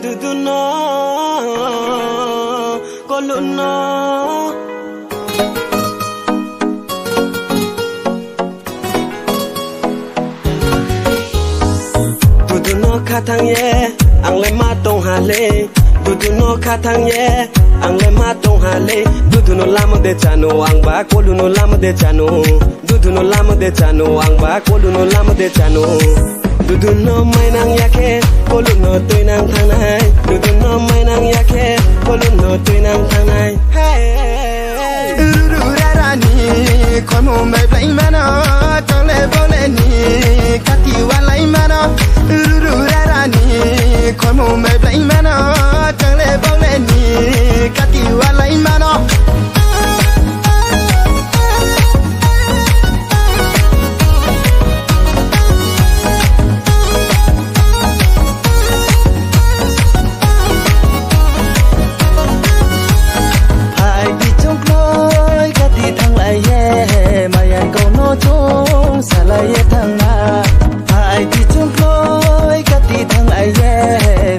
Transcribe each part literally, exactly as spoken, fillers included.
Dudu no, Kolu no. Dudu no khathang ye, ang le ma tong ha le. Dudu no khathang ye, ang le ma tong ha le. Dudu no lamo de chanu, ang ba Kolu no lamo de chanu. Dudu no lamo de chanu, ang ba Kolu no lamo de chanu. Dudu no mainang ya khe, Kolu no tuinang thanng nai. Dudu no mainang ya khe, Kolu no tuinang thanng nai. Ruru rara ni khomu bai blai mano, chongle bole ni kati walai mano. Ruru rara ni khomu bai blai mano, chongle bole ni kati walai mano. Phai di chung kloi kati thannglai ye, maya kau no chung salai ye thanng na. Phai di chung kloi kati thannglai ye,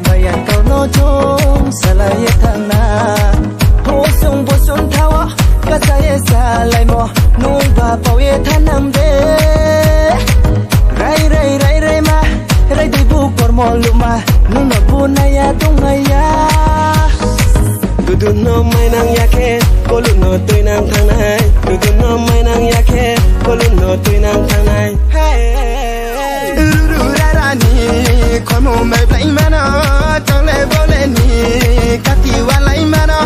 maya kau no chung salai ye thanng na. Bosong bosong thaoh, kasa ye salaimo, nungba pao ye thanng nang de. Rai rai rai rai ma, rai dei bu kormo luma, nung no bu nai ya tong nai ya. Dudu no mainang ya khe, Kolu no tuinang thanng nai. Dudu no mainang ya khe, Kolu no tuinang thanng nai. Ruru rara ni khomu bai blai mano, chongle bole ni kati walai mano.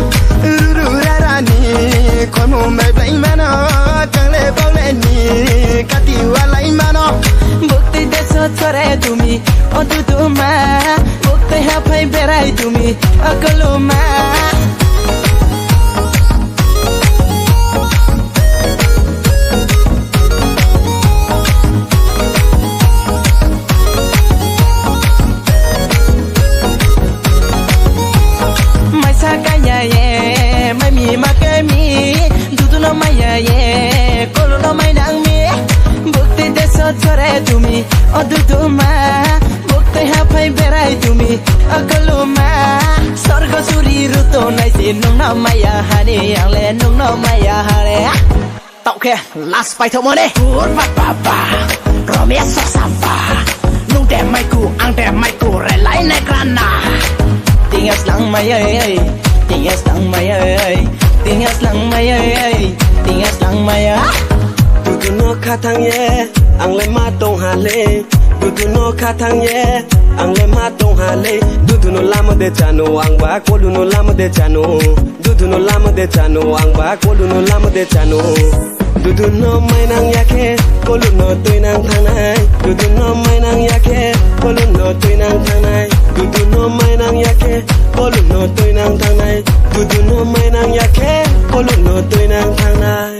Ruru rara ni khomu bai blai mano, chongle bole ni kati walai mano. Buktui deso chore tumi, o Dudu ma. Buktui haphai berai tumi, o Kolu ma. Maisa kanya ye, mai mi ma khe mi, Dudu no mai ya ye, Kolu no mai nang mi. Buktui deso chore tumi, o Dudu ma. Buktui haphai berai tumi, o Kolu ma. Sorgo suri ruto nai se nung no mai ya ha ni, ang le nung no mai ya ha le. Taoh khe last paithaohmo ni. Purba baba, Romeo sosamba. Nung de maiku, ang de maiku, relai nai grana. Ting ya slangmai ei, ting ya slangmai ei, ting ya slangmai ei, ting ya slangmai ei. Dudu no khathang ye, ang le ma tong ha le. Dudu no khathang ye, ang le ma tong ha le. Dudu no lamo de chanu, ang ba Kolu no lamo de chanu. Dudu no lamo de chanu, ang ba Kolu no lamo de chanu. Dudu no mainang ya khe, Kolu no tuinang thanng nai. Dudu no mainang ya khe, Kolu no tuinang thanng nai. Dudu no mainang ya khe, Kolu no tuinang thanng nai. Dudu no mainang ya khe, Kolu no tuinang thanng nai.